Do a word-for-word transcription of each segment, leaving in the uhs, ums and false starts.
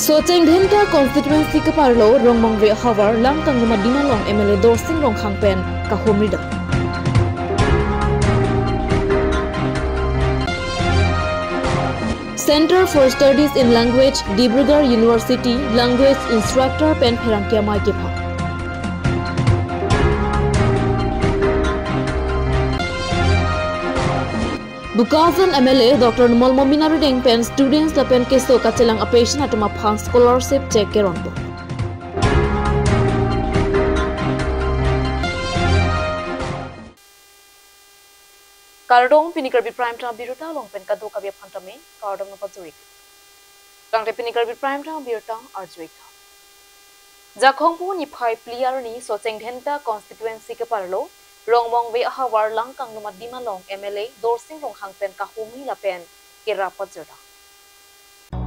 Socheng Dhenta constituency keparlo Rongmongve ahavar Langkanglum adim along M L A Dorsing Ronghang pen kahumri dam. Center for Studies in Language, Dibrugarh University, language instructor pen pherangke amei kepha. Bokajan M L A Doctor Numal Momin arideng pen students lapen keso kachelang a-patient atum aphan scholarship cheque keronpo. Kardom, pini Karbi Prime Time abirta along pen kadokave aphan tame kardom nangpajir-ik. Tangte pini Karbi Prime Time abirta arju-ik. Jakhong pu niphai phli arni Socheng Dhenta constituency keparlo Rongmongve ahavar Langkanglum adim along M L A Dorsing Ronghang pen kahumri lapen kerap pajir dam.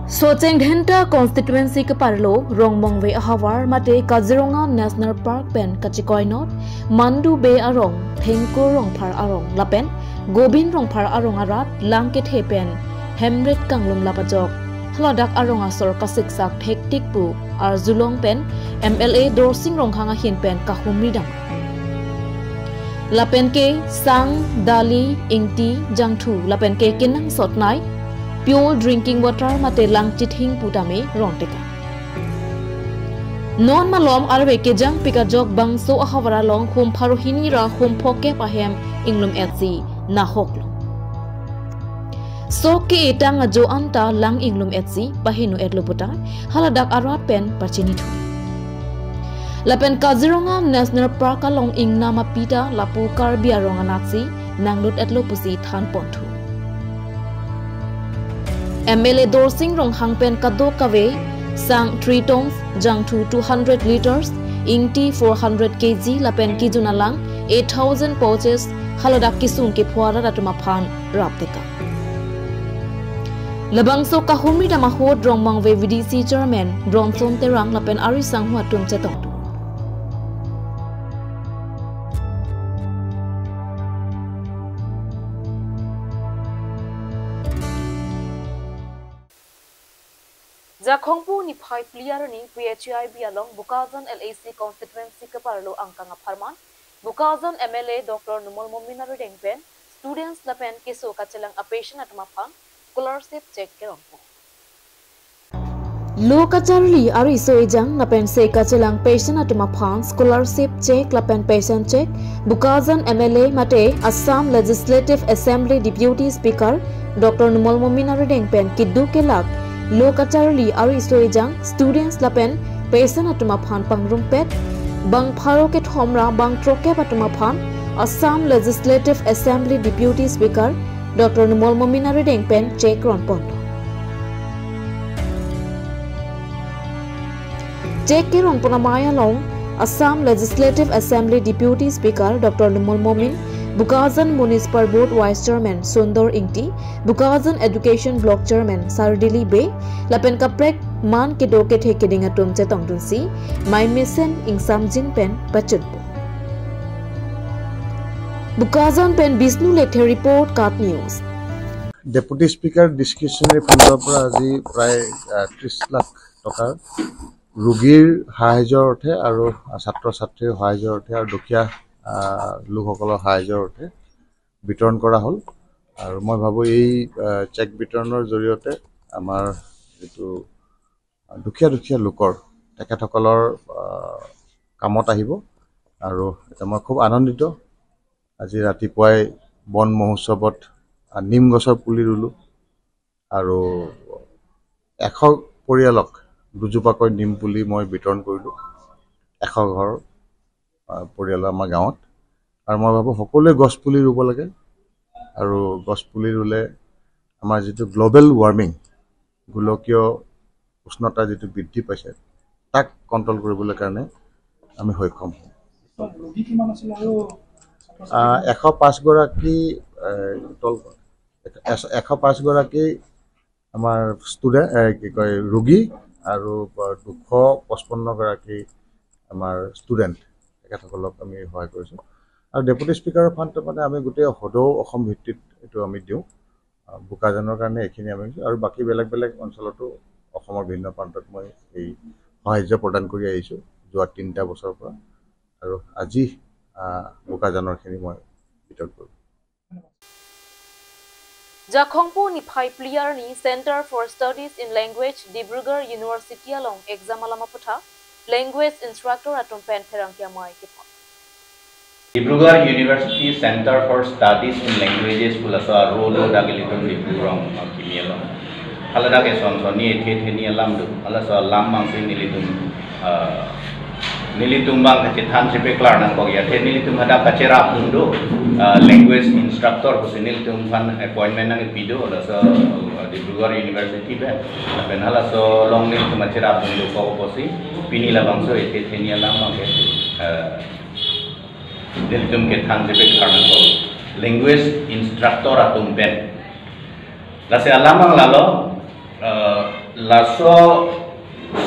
Socheng Dhenta constituency keparlo Rongmongve ahavar mate Kaziranga National Park pen kachekoi not Mandu Bey arong, Thengkur Rongphar arong lapen Gobin Rongphar arong arat lang kethe pen Hemrit Kanglum lapajok haladak arong asor kasiksak thektik pu arjulong pen M L A Dorsing Ronghang ahin pen kahumri dam. Lapen ke sang, dali, ingti, jangthu, lapen ke kenangsot nei, pure drinking water mate lang chithing pu tame ron teka. Non malom arve kejangpik ajok bangso ahavar along hum pharo hini ra hum phokep ahem inglum etsi nahok lo. Sok ke-etang ajo anta lang inglum etsi paheno etlo puta haladak arat pen pachini thu. Lapen Kaziranga National Park along ingnam apita lapu Karbi arong anatsi nanglut etlo pusi than pon thu. M L A Dorsing Ronghang pen kadokave sang three tons, jangthu two hundred liters, ingti four hundred K G lapen kejun alang eight thousand pouches haladak kesung kepho arat atum aphan rap teka. Labangso kahumri dam ahut Rongmongve V D C chairman Bronson Terang lapen ari sangho atum chetong thu. Jakhong pu niphai phli arni P H I B along Bokajan L A C constituency keparlo angkang apharman Bokajan M L A Doctor Numal Momin arideng pen students lapen keso kachelang a-patient atum aphan scholarship cheque kerongpo. Lo kacharli ariso ejang lapen se kachelang patient atum aphan scholarship cheque lapen patient cheque Bokajan M L A mate Assam Legislative Assembly Deputy Speaker Doctor Numal Momin arideng pen keduk kelak lo kacharli ariso ejang students lapen patient atum aphan pangrumpet, bang pharo kethom ra bang throkep atum aphan Assam Legislative Assembly Deputy Speaker Doctor Numal Momin arideng pen cheque ron pon. Cheque keron pon amei along Assam Legislative Assembly Deputy Speaker Doctor Numal Momin, Bokajan Municipal Board Vice Chairman Sundor Ingti, Bokajan Education Block Chairman Sardili Bey, lapen kaprek man kedo kethe keding atum chetong dunsi, mei mesen ingsamjin pen pachunpo. Bokajan pen Bishnu Lekthe report, KAT News. Deputy speaker ডিছক্ৰিচনেৰী ফাণ্ডৰ পৰা আজি প্ৰায়, আহ, ত্ৰিশ লাখ টকাৰ ৰোগীৰ সাহায্যৰ অৰ্থে আৰু ছাত্ৰ ছাত্ৰীৰ সাহায্যৰ অৰ্থে আৰু দুখীয়া, আহ, লোকসকলৰ সাহায্যৰ অৰ্থে বিতৰণ কৰা হ'ল। আৰু মই ভাবোঁ এই, আহ, চেক বিতৰণৰ জৰিয়তে আমাৰ যিটো দুখীয়া দুখীয়া লোকৰ, তেখেতসকলৰ, আহ, কামত আহিব। আৰু এতিয়া মই খুব আনন্দিত। আজি ৰাতিপুৱাই বন মহোৎসৱত, আহ, নিম গছৰ পুলি ৰুলোঁ আৰু এশ পৰিয়ালক দুজোপাকৈ নিম পুলি মই বিতৰণ কৰিলোঁ, এশ ঘৰ, আহ, পৰিয়ালৰ আমাৰ গাঁৱত। আৰু মই ভাবোঁ সকলোৱে গছ পুলি ৰুব লাগে আৰু গছ পুলি ৰুলে আমাৰ যিটো গ্ল'বেল ৱাৰ্মিং, গোলকীয় উষ্ণতা যিটো বৃদ্ধি পাইছে, তাক কণ্ট্ৰল কৰিবলৈ কাৰণে আমি সক্ষম হ'ম। ৰোগী কিমান আছিলে আৰু ছাত্ৰ ছাত্ৰী আহ, কিমান? এশ পাঁচ গৰাকী, আহ, টোটেল এশ, এশ পাঁচ গৰাকী আমাৰ ষ্টুডেণ্ট, এ, কি কয়, ৰোগী আৰু দুশ পঁচপন্ন গৰাকী আমাৰ ষ্টুডেণ্ট, তেখেতসকলক আমি সহায় কৰিছোঁ। আৰু ডেপুটি স্পীকাৰৰ ফাণ্ডটো মানে আমি গোটেই সদৌ অসম ভিত্তিত এইটো আমি দিওঁ। আহ, বোকাজানৰ কাৰণে এইখিনি আমি দিছোঁ আৰু বাকী বেলেগ বেলেগ অঞ্চলতো অসমৰ বিভিন্ন প্ৰান্তত মই এই সাহায্য প্ৰদান কৰি আহিছোঁ যোৱা তিনিটা বছৰৰ পৰা। আৰু আজি আহ, বোকাজানৰ খিনি মই বিতৰণ কৰিম। Jakhongpo niphai phli arni Center for Studies in Language, Dibrugarh University along exam alam aphuthak language instructor atum pen pherangke amei kepon. Dibrugarh University Center for Studies in Languages pu laso arlo dak ilitum Dibru rong akimi along. Hala dak eson son ni ethe ethe ni alam do. Hala laso alam abang si nelitum ah, nelitum abang kachethan chepe klar nangkok ya. Athe nelitum hadak kacherapdun do, ah, language instructor pusi nelitum aphan appointment nangkepi do laso, ah, Dibrugarh University pen. Lapen halaso along nelitum kacherapdun dokok pusi pini labangso ethe ethe ni alam abang ke, ah, nelitum kethan chepe klar nangkok, language instructor atum pen. Lasi alam abang lalo, ah, laso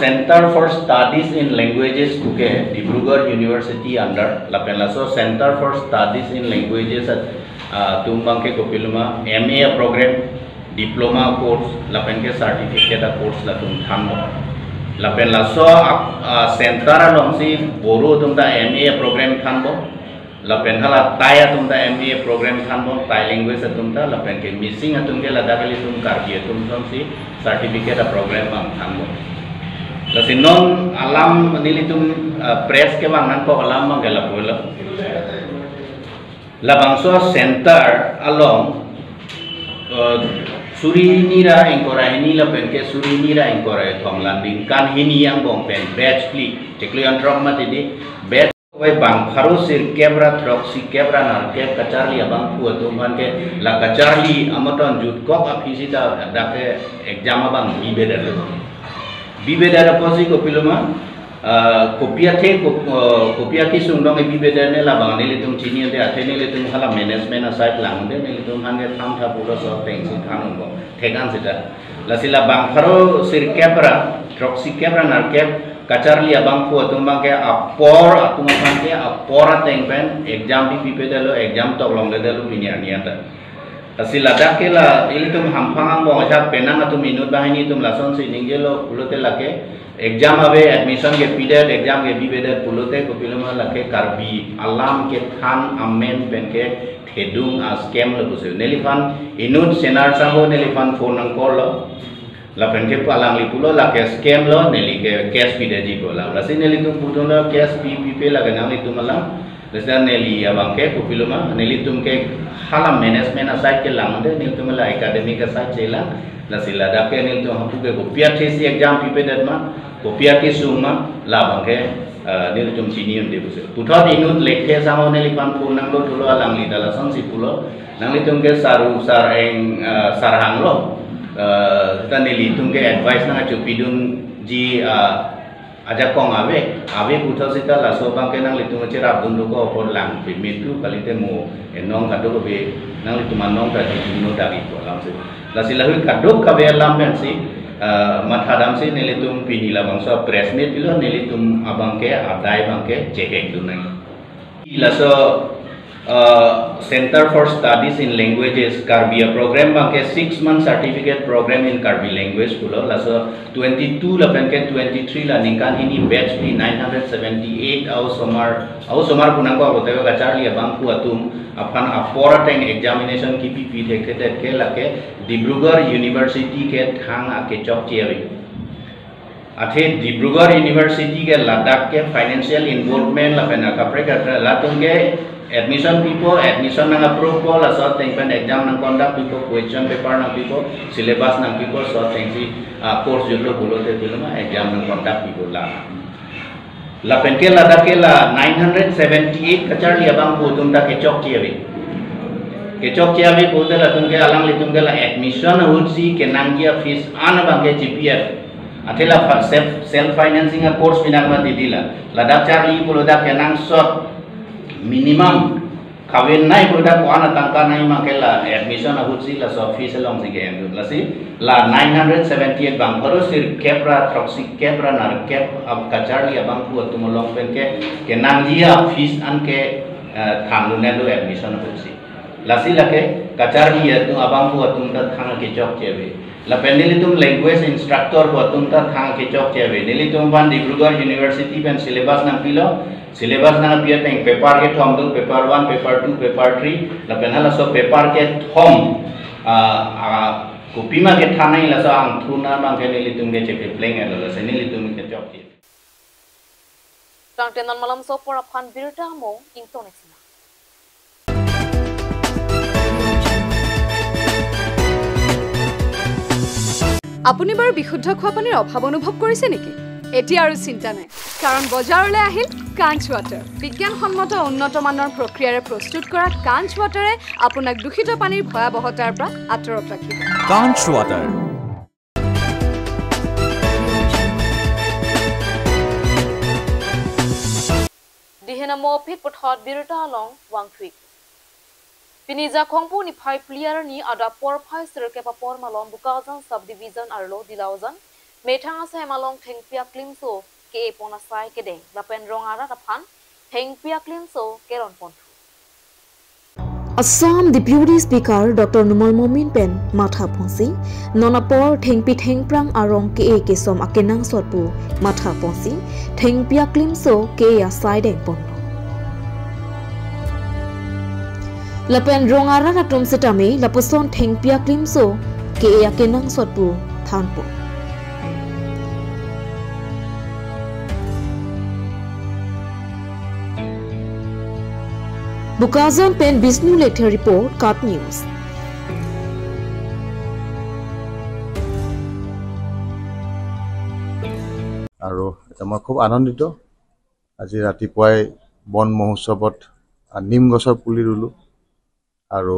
Center for Studies in Languages pu ke Dibrugarh University under, lapen laso Center for Studies in Languages at, ah, atum abang ke kopiloma M A program, diploma course, lapen ke certificate a course latum thanbom. Lapen laso ap-, ah, center along si Boro atum ta M A program thanbom. Lapen hala Thai atum ta M A program thanbom, Thai language atum ta, lapen ke Mising atum ke ladak ilitum Karbi atum ason si certificate a program abang thanbom. Lasi non alam nelitum, ah, press kevang nangkok alam abang ke lapu lo. Labangso center along, ah, suri hini ra ingkoi ra hini lapen ke suri hini ra ingkoi ra kethom la ningkan hini angbong pen batch phli, chiklo jon throk mati di batch Kove bang pharo sirkep ra throksi kep ra nerkep kacharli abangphu atum aphan ke la kacharli amaton jutkok aphi sita dak ke exam abang bibedet. Bibedet apotsi kopiloma, ah, kopi athe kop-, ah, kopi akesung dong bibedet ne labang nelitum chini ante, athe nelitum hala management aside lang ante nelitum aphan ke thamtha pulo so ateng si than unbom. Thekan sita. Lasi la bang pharo sirkep ra throksi kep ra nerkep kacharli abangphu atum abang ke apor atum aphan ke apor ateng pen exam pi pipedetlo, exam toklongledetlo pini arni anta. Lasi ladak ke la ilitum hamphang angbong ajat penang atum inut banghini atum lasonsi ningjelo pulote lake exam ave, admission kepidet, exam kebibedet pulote kopiloma lake Karbi alam kethan amen pen ke thedung a scam lo pusi. Neliphan inut Senar sangho neliphan phone nangkorlo. Lapen ke alangli pulo lake scam lo, neli ke cash pidetji pu alam. Lasi nelitum pudunlo cash pi pipe lake nanglitum alam. Lasi neli abang ke kopiloma, nelitum ke hala management aside ke lang ante, nelitum la academic aside chelang. Lasi ladak ke nelitum hapu ke kopi athesi exam pipedet ma, kopi akesung ma, labang ke, eh, nelitum chini unde pusi. Puthot inut Lekthe sangho neliphan phone nanglo thulo, alangli ta lasonsi pulo. Nanglitum ke saru sar-eng, eh, sarhang lo. Eh, sita nelitum ke advice nangkachopidunji, eh, ajakong ave, ave puthot sita laso abang ke nanglitum cherapdun dokok apot lang pemit tu kalite mo enong kadokave nanglitum anong ta di no dagi ko alam si. Lasi lahui kadokave alam pensi, eh, mathadamsi nelitum pini labangso press meet pilo, nelitum abang ke adai abang ke chehekdun nang. Laso, uh, Center for Studies in Languages Karbi a program abang ke six month certificate program in Karbi language pulo. Laso twenty-two lapen ke twenty-three la ningkan hini batch phli nine hundred seventy-eight aosomar, aosomar pu nangkok lote kacharli abangphu atum aphan apor ateng examination kipi pi thekthedet ke lake Dibrugarh University ke thang akechokche ave. Athe Dibrugarh University ke ladak ke financial involvement lapen akaprek akaprek latum ke admission pipo, admission nang approve po, laso ateng pen exam nang conduct pipo, question paper nang pipo, syllabus nang pipo, so atengsi, ah, course jutlo pulote piloma exam nang conduct pipo la. Lapen ke ladak ke la nine hundred seventy-eight kacharli abangphu atum ta kechokche ave. Kechokche ave pulote latum ke alanglitum ke la admission ahutsi kenangji a fees an abang ke G P F. Athe la fa-, self, self financing a course pinang mati di la. Ladak charli pulo dak kenangsot minimum kave nei pulo dak ko-an atangka nei ma ke la admission ahutsi laso fees alongsi ke-en dun. Lasi la nine hundred seventy-eight bang pharo sirkep ra throksi kep ra nerkep ab kacharli abangphu atum along pen ke kenangji a fees an ke, eh, thangnelo admission ahutsi. Lasi lake Kacharli atum abang pu atum ta thang kechokche ave. Lapen nelitum language instructor pu atum ta thang kechokche ave. Nelitum aphan Dibrugarh University pen syllabus nangpilo. Syllabus nangpi ateng paper kethom do, paper one, paper two, paper three. Lapen halaso paper kethom, ah, ah, kopima kethan nangji laso angthun abang ke nelitum ke chekepleng alo, lasi nelitum kechokche. Tangte non malomso apor aphan birta mo ingtong neksina. আপুনি বাৰু বিশুদ্ধ খোৱা পানীৰ অভাৱ অনুভৱ কৰিছে নেকি? এতিয়া আৰু চিন্তা নাই, কাৰণ বজাৰলৈ আহিল কাঞ্চ ৱাটাৰ। বিজ্ঞানসন্মত উন্নত মানৰ প্ৰক্ৰিয়াৰে প্ৰস্তুত কৰা কাঞ্চ ৱাটাৰে আপোনাক দূষিত পানীৰ ভয়াৱহতাৰ পৰা আঁতৰত ৰাখিব। কাঞ্চ water. Dihen amo phik puthot birta along vangthuik. Pini Jakhong pu niphai phli arni adap porphai sirkep apor malom Bokajan subdivision arlo Dilaujan methang asai malom thengpi aklimso ke-e pon asai kedeng lapen rong arat aphan thengpi aklimso keron ponthu. Assam Deputy Speaker Doctor Numal Momin pen matha ponsi, non apor thengpi thengphrang arong ke-e kesom akenangsot pu matha ponsi, thengpi aklimso ke-e asai dengponlo. Lapen rong arat atum setame lapuson thengpi aklimso ke-e akenangsot pu thanpo. Bokajan pen Bishnu Lekthe report, KAT News. আৰু এতিয়া মই খুব আনন্দিত। আজি ৰাতিপুৱাই বন মহোৎসৱত, আ, নিম গছৰ পুলি ৰুলোঁ আৰু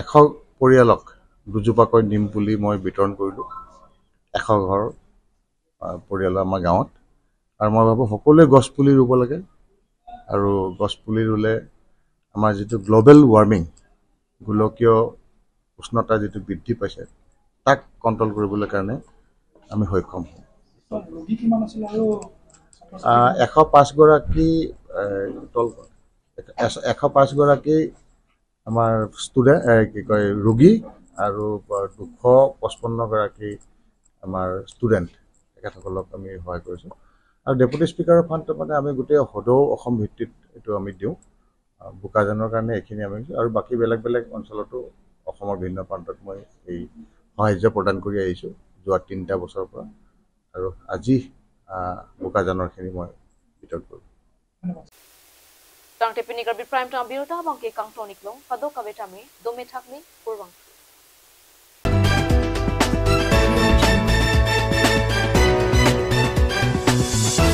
এশ পৰিয়ালক দুজোপাকৈ নিম পুলি মই বিতৰণ কৰিলোঁ। এশ ঘৰ, আ, পৰিয়ালৰ আমাৰ গাঁৱত। আৰু মই ভাবোঁ সকলোৱে গছ পুলি ৰুব লাগে আৰু গছ পুলি ৰুলে আমাৰ যিটো গ্ল'বেল ৱাৰ্মিং, গোলকীয় উষ্ণতা যিটো বৃদ্ধি পাইছে, তাক কণ্ট্ৰল কৰিবলৈ কাৰণে আমি সক্ষম হ'ম। ৰোগী কিমান আছিলে আৰু ছাত্ৰ ছাত্ৰী আহ, কিমান? এশ পাঁচ গৰাকী, আহ, টল-, এশ, এশ পাঁচ গৰাকী আমাৰ ষ্টুডেণ্ট, এ, কি কয়, ৰোগী আৰু দুশ পঁচপন্ন গৰাকী আমাৰ ষ্টুডেণ্ট, তেখেতসকলক আমি সহায় কৰিছোঁ। আৰু ডেপুটি স্পীকাৰৰ ফাণ্ডত মানে আমি গোটেই সদৌ অসম ভিত্তিত এইটো আমি দিওঁ। আহ, বোকাজানৰ কাৰণে এইখিনি আমি দিছোঁ আৰু বাকী বেলেগ বেলেগ অঞ্চলতো অসমৰ ভিন্ন প্ৰান্তত মই এই সাহায্য প্ৰদান কৰি আহিছোঁ যোৱা তিনিটা বছৰৰ পৰা। আৰু আজি, আহ, বোকাজানৰখিনি মই বিতৰণ কৰিম। Tangte pini Karbi Prime Time birta abang ke kangton-iklo, kadokave tame dome thakme, kurvangthu.